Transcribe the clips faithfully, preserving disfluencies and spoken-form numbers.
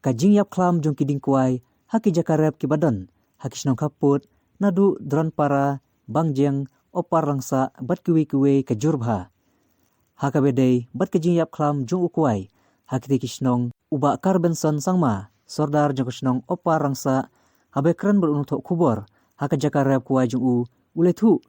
Ka jingïap khlam jong ki dieng kwai ha ki jaka rep kiba don ha ki shnong khappud, naduh Dronpara, Bangjeng, Opar Rangsa bad kiwei kiwei ka jur bha. Ha kaba ïadei bad ka jingïap khlam jong u kwai ha kitei ki shnong, u Bah Karbenson Sangma, Sordar jong ka shnong Opar Rangsa, haba kren bad u nongthoh khubor ha ka jaka rep kwai jong u, u la ïathuh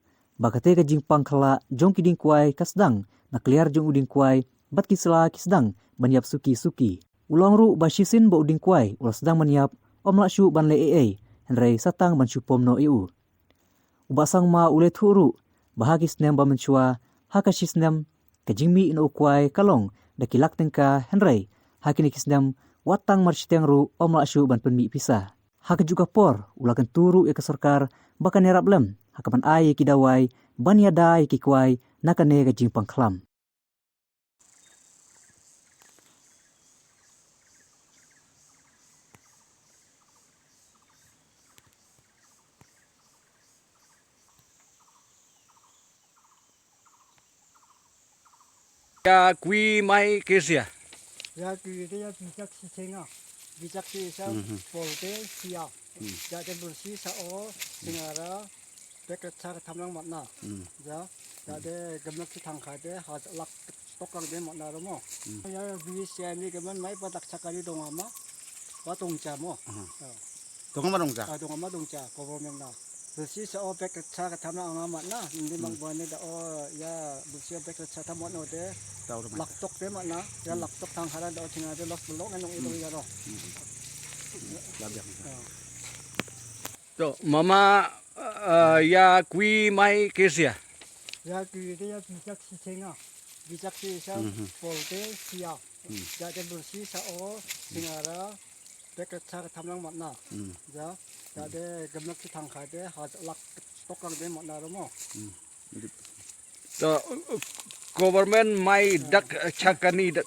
ba katei ka jingpang khyllah jong ki dieng kwai ka sdang na kliar jong u dieng kwai bad ki sla ki sdang ban ïap suki suki. U la ong ruh ba shisien ba u dieng kwai u la sdang ban ïap, ym lah shuh ban leh ei ei, hynrei sa tang ban shu pom noh ïa u. U Bah Sangma u la ïathuh ruh ba ha ki snem ba mynshuwa, ha ka shi snem, ka jingmih na u kwai ka long da ki lak tyngka, hynrei ha kine ki snem wat tang marshiteng ruh ym lah shuh ban pynmih pisa. Ha kajuh ka por u la kyntu ruh ïa ka sorkar ba kan ïarap lem ha kaban ai ïa ki dawai ban ïada ïa ki kwai na kane ka jingpang khlam. Ïa kwi mai ke sia. Ïa kwi te ïa bijak si chenga. Bijak si sa Mhm. pol te sia. Mhm. Ïa te bulsi sa o singara. Bek ka cha ka tham lang mat na. Mhm. Ïa. Ïa te gamnak si thang kha te ha lak tok lang te mat na ro mo. Mhm. Ïa bi sia ni gaman mai pa dak cha ka ni dong ama. Ba tong cha mo. Aha. Ïa. Dong ama dong cha. Ah, dong ama dong cha. Government na. Bulsi sa o bek ka cha ka tham lang mat na. Ni mang Mhm. ba ni da o ïa bulsi o bek ka cha tham mat no te. Tau ro mai. Lak tok te mat na. Ïa lak tok thang kha da o chinga te los belok ngan nong i dong ïa ro. Mhm. Ïa biak. Ïa. To mama, eh, ïa kwi mai ke sia. Ïa kwi te ïa bijak si chenga. Bijak si sa Mhm. pol te sia. Mhm. Ïa te bulsi sa o singara bek ka cha ka tham lang mat na. Mhm. Ïa. Ïa te gamnak si thang kha te ha lak tok lang te mat na ro mo. Mhm. To, uh, government mai dak, uh, cha ka ni dak,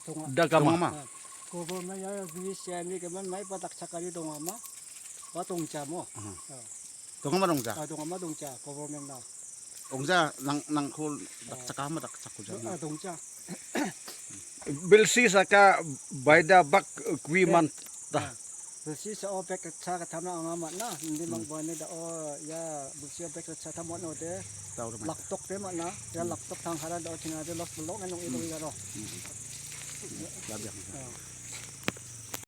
Dong a. dak ama. Dong ama. Ah. Government ïa bi sia ni gaman mai pa dak cha ka ni dong ama. Ba tong cha mo. Aha. Ah. Dong ama dong cha. Ah, dong ama dong cha, government na. Dong cha nang, nang khul dak Ah. cha ka ma dak cha ku cha. Ah, dong cha. Bilsi sa ka baida bak, uh, kwi man ta. Ah. Bilsi sa o bek ka cha ka tham lang mat na. Ni mang Hmm. ba ni da o ïa bilsi o bek ka cha tham mat no te. Tau ro mai. Lak tok te mat na. Ïa Hmm. lak tok thang kha da o chinga te los belok ngan nong i dong Hmm. ïa ro. Hmm. Ïa biak. Ah.